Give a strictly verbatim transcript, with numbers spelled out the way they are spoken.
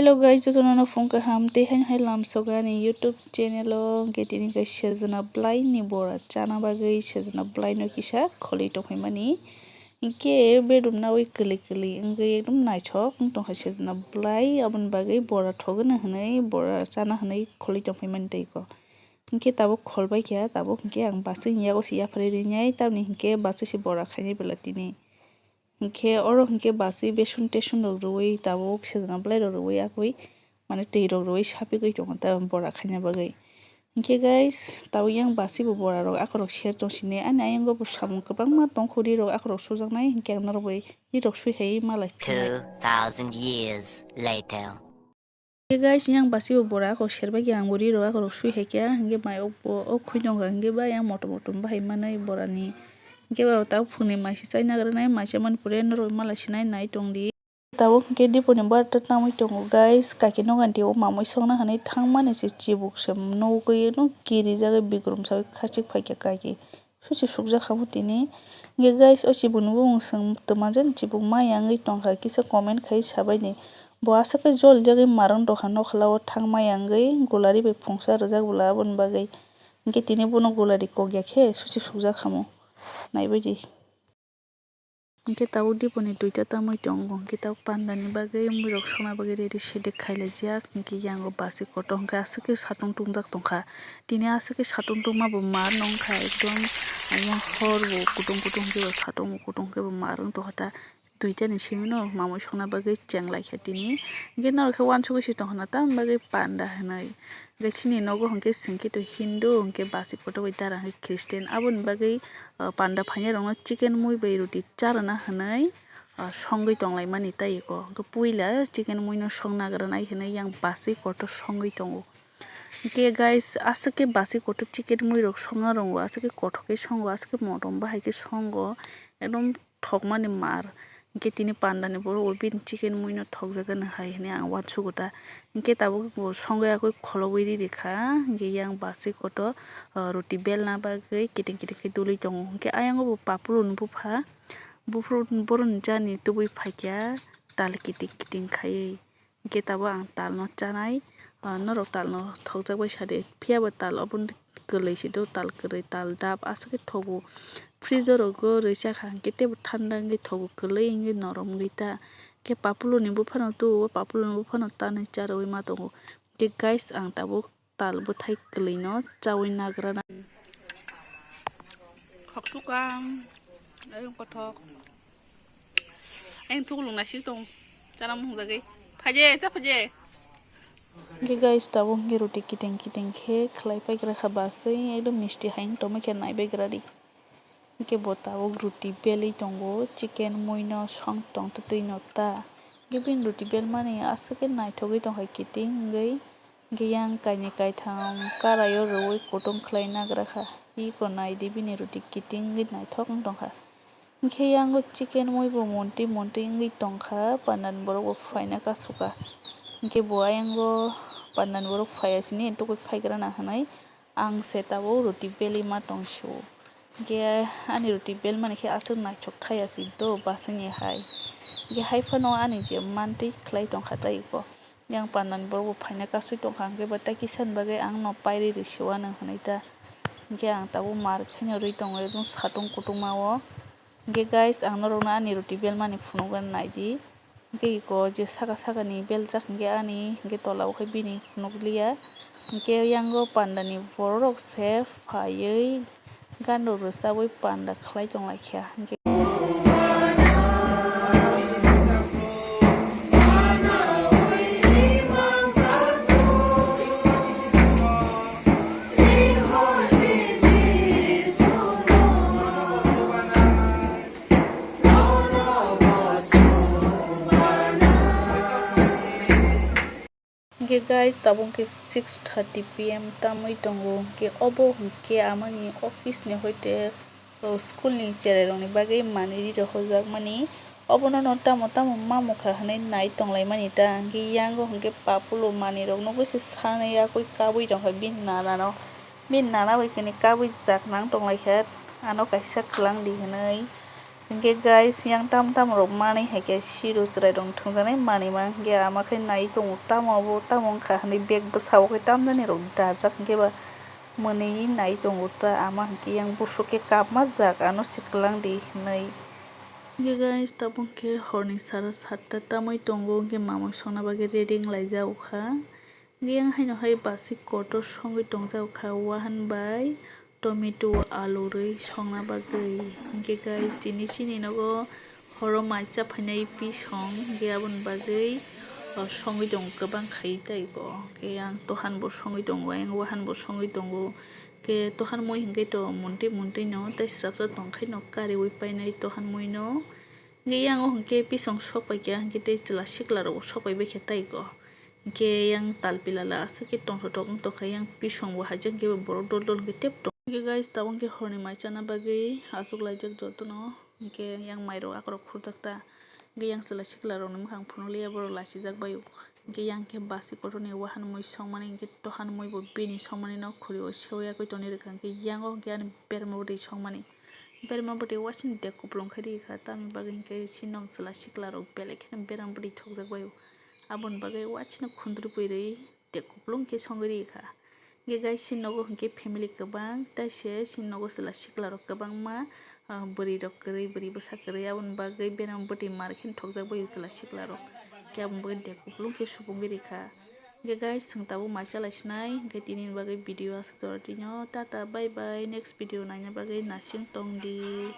Hello guys, jotono no phung kaham tei haino hai lamsogo ani YouTube channel o. Hwnkhe tini khe sejna bwlai ni bora chana bagwi sejna bwlai no kisa kholi tongphaimani. Hwnkhe bedroom nawi kwlwi kwlwi wngwi ekdom naithok wng tongkha sejna bwlai, aboni bagwi bora thogwna hwnwi bora chana hwnwi kholi tongphaimani tei ko. Hwnkhe tabuk kholbaikha, tabuk hwnkhe ang bwswk ni yago se yapharwi rinai, tamni hwnkhe bwswk se bora khainai bwla tini. Hwnkhe oro hwnkhe bwswk beson teson rok rwui tabuk sejna bwlai rok rwui akwui mane twi rok rwui sapigwi tongo ta bora khaina bagwi. Hwnkhe guys, tabuk yang bwswk bo bora rok akorok ser tong sini, ani ayang o bo samung kwbangma tongkhu ri rok akorok sujaknai, hwnkhe ang norok bai ri rok sui hai malai phinai. Two thousand years later. Hwnkhe guys, yang bwswk bo bora akorok serbai khe ang bo ri rok akorok sui hai khe, hwnkhe mai ok bo ok khui tongkha, hwnkhe ba yang motom motom bahai manai bora ni. Hwnkhe ba tabuk phungni mai se chai nagra nai, mai chamani pore norok malai sinai nai tongdi. Tabuk hwnkhe diponi barta tangwi tongo guys, kaki nogan tio mamui songna hwnwi thangmani se chibuk se nugwi no kirijagwi bigrum sawi khachik phaikha kaki. Susi sukjak kha bo tini. Hwnkhe guys, o chibukni bumung chwng twma jan chibuk maya wngwi tongkha, kisa comment khai sabaidi. Bo aswk khe jolijagwi marwng tongkha nokhola o thang maya wngwi gulari bai phungsa rwjak bwla aboni bagwi. Hwnkhe tini bono gulari kok ya khe susi sukjak kha mo. Naibaidi. Hwnkhe tabuk diponi duita tamwi tongo, hwnkhe tabuk pandani bagwi muirok songna bagwi ready sede khailaijak, hwnkhe yango bwswk kotor hwnkhe aswk khe satung tungjak tongkha. Tini aswk khe satung tungma bo mar nongkha ekdom, ayang hor bo kutung kutung hwnkhe bo satung bo kutung hwnkhe bo mar wng tongkha ta. Duita ni simi no mamui songna bagwi chenglaikha tini, hwnkhe norok khe uansugwi se tongkha na tamni bagwi panda hinwi. Hwnkhe chini nogo hwnkhe chwng khe to Hindu, hwnkhe bwswk kotor bai dara hwnkhe Christian. Aboni bagwi, ah, panda phainai rokno chicken mui bai roti charwna hwnwi, ah, songwi tonglaimani tei eko. Hwnkhe puila chicken mui no songna granai hwnwi yang bwswk kotor songwi tongo. Hwnkhe guys, aswk khe bwswk kotor chicken mui rok songna rongo, aswk khe kothok khe songo, aswk khe motom bahai khe songo, ekdom thokmani mar. Hwnkhe tini pandani borok bo bini chicken mui no thokjagani hai hwnwi ang uansugo ta. Hwnkhe tabuk bo songwi akwui kholobwi ri rikha. Hwnkhe yang bwswk kotor, ah, roti belna bagwi kiting kiting khe dului tongo. Hwnkhe ayang o bo papuluni bupha, buphuru-, boroni jani tubui phaikha tal kiting kiting khaiwi. Hwnkhe tabuk ang talno chanai, ah, norok talno thokjak bai sadi, phiyaba tal obo kwlwi se do, tal kwrwi, tal dap aswk khe thogo. Freezer rogo rwi chakha hwnkhe teibo thanda wngwi thogo, kwlwi wngwi norom wngwi ta. Khe papuluni buphano tuo, o papuluni buphano tanwi charwi ma tongo. Khe guys, ang tabuk tal bwthai kwlwino chawi nagrana. Khoksuka, ayung kothok. Ayung thuklung naisik tong. Chana muhungjagwi. Phaje, cha phaje. Hwnkhe guys, tabuk hwnkhe roti kiting kiting khe khlai paigra kha bwswi, ekdom misti hai wng tongma khe naibai gra di. Hwnkhe bo tabuk roti belwi tongo, chicken mui no song tong twtwi no ta. Hwnkhe bini roti belmani aswk khe naithogwi tongkha kiting wngwi. Hwnkhe yang kainwi kaitham karai o rwui kutung khlai nagra kha. Iko naidi bini roti kiting wngwi naithok wng tongkha. Hwnkhe yango chicken mui bo monti monti wngwi tongkha, pandan borok bo phaina kasukha. Hwnkhe bo ayango pandan borok phaiya sini tugui phaigrana hwnwi. Ang se tabuk roti belwi ma tong sio. Hwnkhe ani roti belmani khe aswk naithok thaya si do bwswkni hai. Hwnkhe hai phano ani je mantwi khlai tongkha tei iko. Yang pandan borok bo phaina kasui tongkha, hwnkhe bo tei kisa ni bagwi ang no pairwi rw sio ano hwnwi ta. Hwnkhe ang tabuk mar khe no rwi tongo, ekdom satung kutung ma o. Hwnkhe guys, ang norokno ani roti belmani phunukna naidi. Hwnkhe iko je saka saka ni beljak hwnkhe ani, hwnkhe tola o khe bini phunukliya. Hwnkhe yango panda ni borok se phaiwi ganduk rwchabwi panda khlai tonglaikha. Hwnkhe Hwnkhe guys, tabuk khe six thirty P M tamwi tongo. Hwnkhe obo hwnkhe amani office ni hoite, o, school ni cherai rokni bagwi manwi ri rw hojak mani. Obono no tamo tamo ma mokha hwnwi nai tonglaimani ta, hwnkhe yango hwnkhe papulo manwi rok nugwi se sanwi yakwi kabwi tongkha bini nana no. Bini nana bai khe kabwi jak nang tonglaikha, ano kaisa kwlangdi hwnwi. Hwnkhe guys, yang tam tam rok manwi hai khe siro chwrai rok thwngjaknai manwi ma hwnkhe ama khe nai tongo, tamo bo tamo wngkha hwnwi bag bwsao khe tamjani rok dajak hwnkhe ba mwnwi nai tongo ta ama hwnkhe yang busuk khe kapma jak ano se kwlang di hwnwi. Hwnkhe guys, tabuk khe horni sara satta tamwi tongo hwnkhe mamwi songna bagwi ready wng laijak kha. Hwnkhe yang haino hai basi kotor songwi tongjak kha wahan bai tomato alu rwi songna bagwi. Hwnkhe guys, tini chini nogo horo mai cha phainai pisong hwnkhe aboni bagwi songwi tongo kwbang khai tei bo. Hwnkhe yang tohan bo songwi tongo, yang wahan bo songwi tongo. Hwnkhe tohan mui hwnkhe to muntwi muntwi no tei swrapsa tongkhaino kariwi painai tohan mui no. Hwnkhe yang o hwnkhe pisong sok pai kha hwnkhe tei chwla sikla rok bo sok pai bai kha tei ko. Hwnkhe yang talpila la aswk khe tongthotok wng tongkha, yang pisong bo haikhe hwnkhe borok dol dol hwnkhe tep tong. Hwnkhe guys, tabuk hwnkhe horni mai chana bagwi achuk laijak jotono. Hwnkhe yang mairok akorok khurjak ta. Hwnkhe yang chwla sikla rokni mwkhang phunukliya borok lachijak bai o. Hwnkhe yang khe basi kotorni wahan mui songmani hwnkhe tohan mui bo bini songmani no khuri o sewi yakwi tongwi rwkha. Hwnkhe yang o hwnkhe ani berma bwtwi songmani. Berma bwtwi uaisino dek kupulung khe ri kha, tamni bagwi hwnkhe sinong chwla sikla rok belai kheno berma bwtwi thokjak bai o. Aboni bagwi uaisino khundrupui rwi dek kupulung khe songwi ri kha. Hwnkhe guys, sini nogo hwnkhe family kwbang, tei se sini nogo chwla sikla rok kwbangma, ah, bwrwi rok kwrwi, bwrwi bwsa kwrwi, aboni bagwi berma bwtwi mar kheno thokjak bai o chwla sikla rok. Hwnkhe aboni bagwi dek kupulung khe supungwi ri kha. Hwnkhe guys, chwng tabuk mai chalai sinai, hwnkhe tini ni bagwi video aswk jora tino. Tata, bye bye, next video naina bagwi nasing tong di.